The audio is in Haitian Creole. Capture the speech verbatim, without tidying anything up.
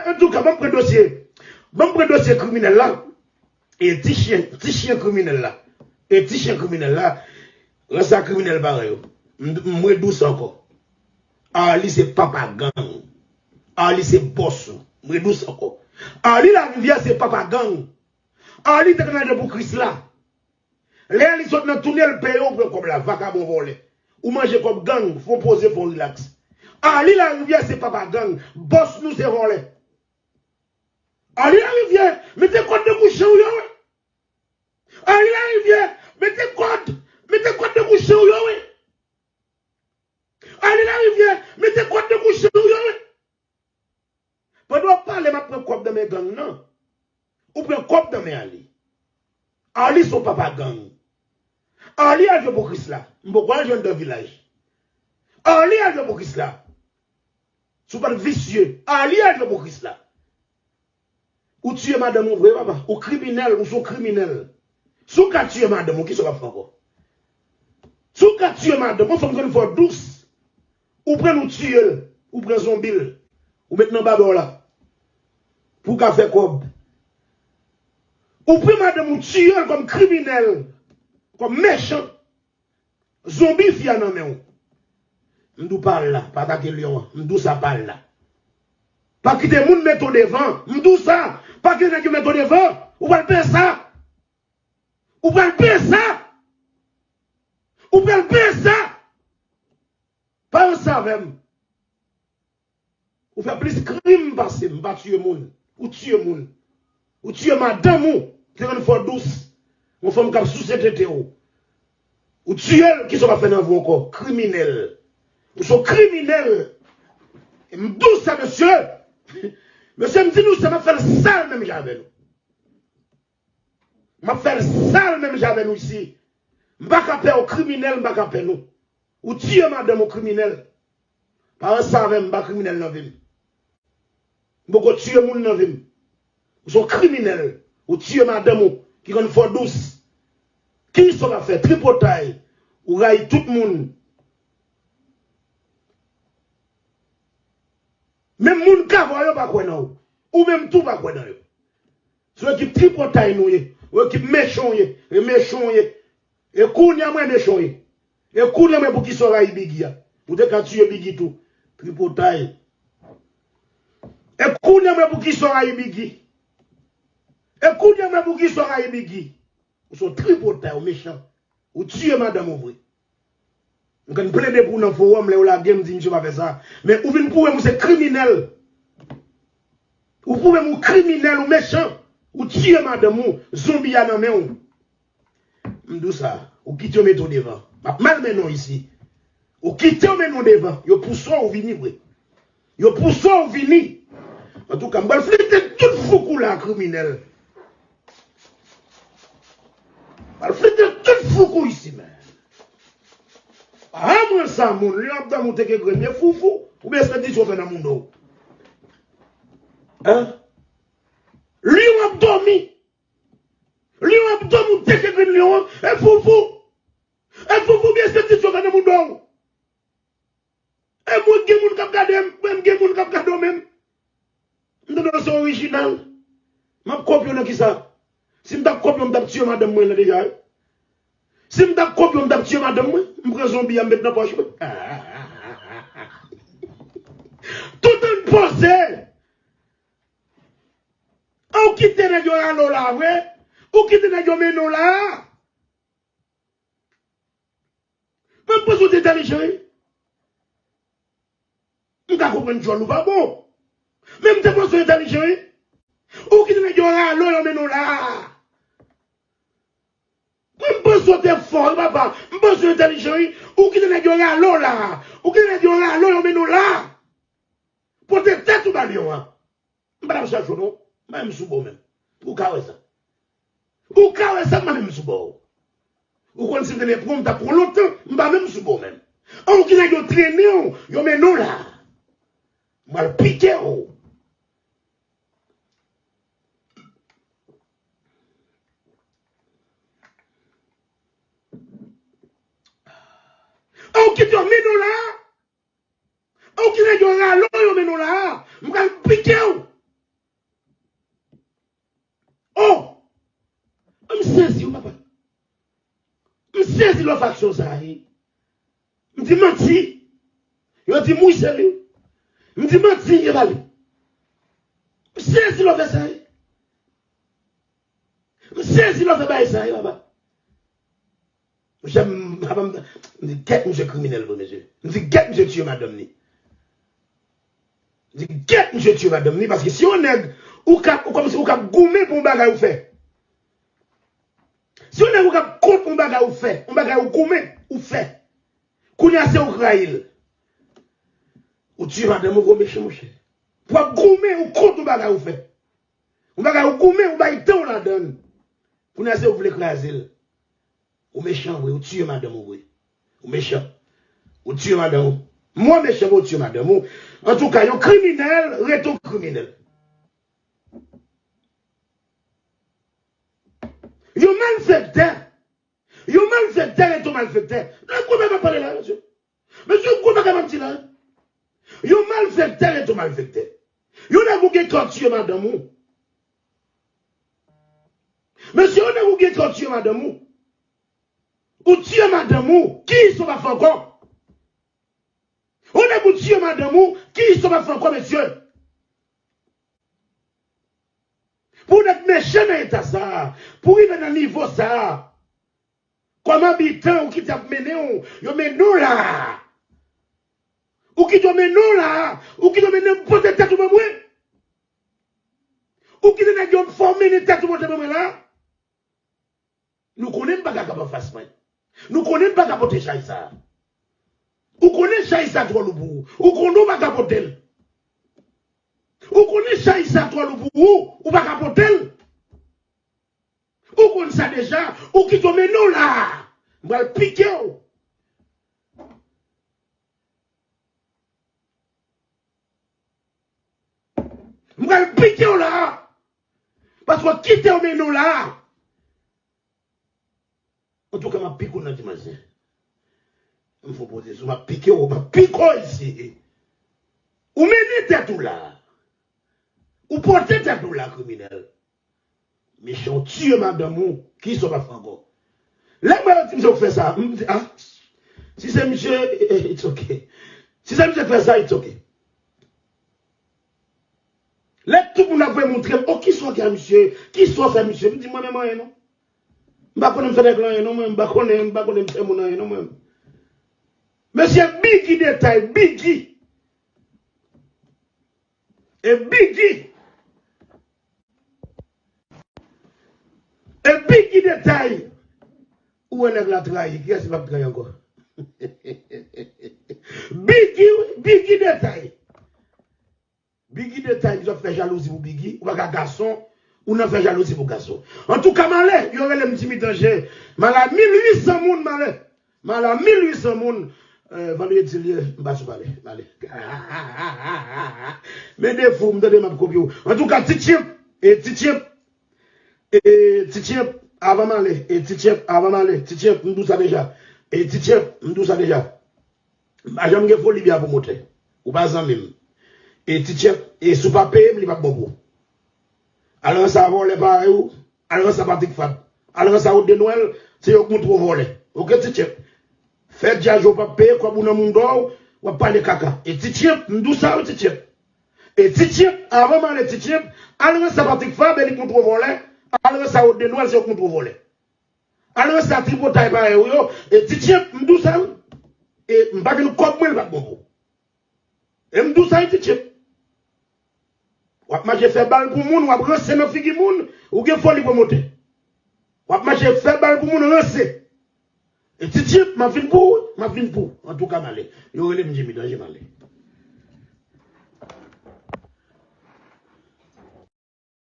Antouka, ban m pran dosye. Ban m pran dosye kriminèl la. E ti chen, ti chen kriminèl la. E ti chen kriminèl la. Rès a kriminèl parèy yo. M, m redous ankò. Arly se papa gang. Arly se bòs ou. M redous ankò. Arly Larivière se papa gang. Arly te kanadyen pou Krisla. Lè li sot nan toune, l peye w pran kòb la, vakabon vòlè. Ou manje kòb gang, fon poze, fon rilaks. Arly Larivière se papa gang, bòs nou se vòlè. Arly Larivière, mete kòd nan kouch chen w yo, wi. Arly Larivière, mete kòd, mete kòd nan kouch chen w yo, wi. Arly Larivière, mete kòd nan kouch chen w yo, wi. Pandan w ap pale, m ap pran kòb nan men gang nan. Ou pran kòb nan men Arly. Arly se yon papa gang. Arly al jwe pou Krisla. M poko al jwe anndan vilaj. Arly al jwe pou Krisla. Si w pa t visye, Arly al jwe pou Krisla. Ou tiye madanm ou vre, papa. Ou kriminèl, ou se yon kriminèl. Si w ka tiye madanm ou, kisa w ap fè ankò? Si w ka tiye madanm ou, fanm konn fè w dous. Ou pran l, ou tiye l, ou pran zonbi l, ou met nan babè w la. Pou w ka fè kòb. Ou pran madanm ou, tiye l kòm kriminèl, kòm mechan. Zonbi fi a nan men w. M di w pa al la, pa atake lyon an. M di w sa, pa al la. Pa kite moun mete w devan. M di w sa, pa kite nèg yo mete w devan. Ou pral peye sa. Ou pral peye sa. Ou pral peye sa. Pa ranse avè m. Ou fè plis krim pase m, m pa tiye moun. Ou tiye moun. Ou tiye madanm ou, ki te konn fè w dous. Yon fanm k ap souse tete w. Ou tiye l, kisa w pa fè nan vi w ankò? Kriminèl. Ou se yon kriminèl. E m di w sa, mesye. Mesye, m di nou sa, m ap fè l sal menm jan avè nou. M ap fè l sal menm jan avè nou isi. M pa ka pè w, kriminèl, m pa ka pè nou. Ou tiye madanm ou, kriminèl. Pa ranse avè m, m pa kriminèl nan vi m. M poko tiye moun nan vi m. Ou se yon kriminèl. Ou tiye madanm ou ki konn fè w dous. Kisa w ap fè? Tripotay. Ou rayi tout moun. Menm moun k avè w yo pa kwè nan ou. Ou menm tou pa kwè nan yo. Se yon ekip tripotay nou ye. Yon ekip mechan w ye. E mechan w ye. E kounye a m wè mechan w ye. E kounye a m wè poukisa w rayi Biggie a. Ou te ka tiye Biggie tou. Tripotay. E kounye a m wè poukisa w rayi Biggie. E kounye a m wè poukisa w rayi Biggie. Ou se yon tripotay, ou mechan. Ou tiye madanm ou vre. M konn plede pou w nan fowòm, lè yo lage m, di misye pa fè sa. Men ou vin pwouve m ou se kriminèl. Ou pwouve m ou kriminèl, ou mechan. Ou tiye madanm ou, zonbi a nan men w. M di w sa, ou kite yo mete w devan. M ap malmennen w isi. Ou kite yo mennen w devan. Yo pouse w, ou vini vre. Yo pouse w, ou vini. Antouka, m pral flite tout fouk ou la, kriminèl. M pral flite tout fouk ou isi, men. A mwen sa, moun, li ap dòmi ou teke grenn, e foufou, oubyen se diso fè nan mouda w? Hein? Li ap dòmi. Li ap dòmi ou teke grenn li an, e foufou. E foufou, oubyen se diso fè nan mouda w? E mwen gen moun k ap gade m, mwen gen moun k ap gade w menm. M tande w se orijinal. M ap kopye w nan kisa? Si m t ap kopye w, m t ap tiye madanm mwen nan deja wi. Si m t ap kopye w, m t ap tiye madanm mwen. M pran zonbi a, m met nan pòch mwen. Tout an poze. Ou kite nèg yo rale w la vre? Ou kite nèg yo mennen w la? Mwen m panse w te entèlijan wi. M ka konprann djòl ou pa bon. Men m te panse w entèlijan wi. Ou kite nèg yo rale w, yo mennen w la. Mwen m panse w te fò wi papa. M panse w entèlijan wi. Ou kite nèg yo rale w la. Ou kite nèg yo rale w, yo mennen w la. Pote tèt ou ba lyon an. M pa t ap chache w non. M pa menm sou bò w menm. Ou ka wè sa. Ou ka wè sa, m pa menm sou bò w. Ou konn si m te gen pran w, m t ap pran w lontan, m pa menm sou bò w menm. An, ou ki nèg yo trennen w, yo mennen w la. M pral pike w. An, ou kite yo mennen w la. Ou ki nèg yo rale w, yo mennen w la a. M pral pike w. lè w fè aksyon sa a, wi. M di manti. Yo di m wi se li. M di manti, e pa li. M sezi lè w fè sa, wi. M sezi lè w fè bagay sa, wi, papa. Monchè, m, papa, m, m di gèt misye kriminèl vre, mesye. M di gèt misye tiye madanm ni. M di gèt misye tiye madanm ni, paske si yon nèg, ou ka, ou kòmsi ou ka goumen pou yon bagay ou fè. Si yon nèg ou ka kont yon bagay ou fè, yon bagay ou goumen, ou fè. Kounye a se ou k rayi l. Ou tiye madanm ou vre, ou mechan, monchè. W ap goumen, ou kont yon bagay ou fè. Yon bagay ou goumen, ou bay tan w ladan l. Kounye a se ou k vle kraze l. Ou mechan vre, ou tiye madanm ou vre. Ou mechan. Ou tiye madanm ou. Mwen mechan, ou tiye madanm ou. Antouka, yon kriminèl rete yon kriminèl. Yon malfektè. Yon malfektè rete yon malfektè. Nan gwo bagay m ap pale la, mesye. Mesye, gwo bagay m ap di la. Yon malfektè rete yon malfektè. Yon nèg ou gen kè w tiye madanm ou. Mesye, yon nèg ou gen kè w tiye madanm ou. Ou tiye madanm ou, kiyès ou pa fè ankò? Yon nèg ou tiye madanm ou, kiyès ou pa fè ankò, mesye? Pou w nèg mechan nan eta sa a, pou w rive nan nivo sa a, kòm abitan, ou kite y ap mennen w, yo mennen w la a. Ou kite yo mennen w la a, ou kite yo mennen m pote tèt ou ban mwen. Ou kite nèg yo fè w mennen tèt ou pote ban mwen la a. Nou konnen m pa ka kanpe anfas mwen. Nou konnen m pa ka pote chay sa a. Ou konnen chay sa twò lou pou ou. Ou konnen w pa ka pote l. Ou konnen chay sa twò lou pou ou. Ou pa ka pote l. Ou konn sa deja. Ou kite w mennen w la a. M pral pike w. M pral pike w la a. Paske w kite yo mennen w la a. Antouka, m ap pike w nan dimanch. M fè yon pozisyon, m ap pike w, m ap pike w isi. Ou mennen tèt ou la. Ou pote tèt ou la, kriminèl. Mechan, w tiye madanm ou, kiyès ou pa fè ankò? Lè m wè yo di misye k fè sa, m di, ah, si se misye, eh, eh, it's ok. Si se misye k fè sa, it's ok. Lè tout moun ap voye montre m, oh, kiyès ou k fè misye, kiyès ou fè misye, m di mwen menm anyen non. M pa konnen m fè nèg la anyen non, mwen, m pa konnen, m pa konnen m fè moun anyen non, mwen. Mesye, Biggy Detay, Biggy. E Biggy. E Biggy Detay. Ou wè nèg la trayi. Kiyès ki p ap trayi ankò? Biggy, wi, Biggy Detay. Biggy Detay, misye ap fè jalouzi pou Biggy. Ou pa ka gason, ou nan fè jalouzi pou gason. Antouka, m ale, yo rele m Jimmy Danje. M ale a mil uit san moun, m ale. M ale a mil uit san moun, eh, vandredi l ye, m pa sou pale, m ale. Men de fou, m tande m ap kopye w. Antouka, Ti Tchip, e Ti Tchip, e Ti Tchip, avan m ale, e Ti Tchip, avan m ale, Ti Tchip, m di w sa deja. E Ti Tchip, m di w sa deja. M pa janm gen foli byen pou montè. Ou pa zanmi m. E Ti Tchip, e si w pa peye m, li p ap bon pou ou. Al ranse a vòlè parèy ou. Al ranse a Patrick Fab. Al ranse a Rod de Nwèl, se yo k montre w vòlè. Oke, Ti Tchip? Fè djaz yo p ap peye kòb ou nan mouda w, w ap pale kaka. E Ti Tchip, m di w sa wi, Ti Tchip. E Ti Tchip, avan m ale, Ti Tchip, al ranse a Patrick Fab, e li k montre w vòlè. Al ranse a Rod de Nwèl, se yo k montre w vòlè. Al ranse a tripotay parèy ou yo, e Ti Tchip, m di w sa wi. E m pa gen kòb mwen, li p ap bon pou ou. E m di w sa wi, Ti Tchip. W ap mache fè bal pou moun, w ap ranse nan figi moun, ou gen foli pwomotè. W ap mache fè bal pou moun ranse. E Ti Tchip, m ap vin pou ou, m ap vin pou ou. Antouka, m ale. Yo rele m Jimmy Danje, m ale.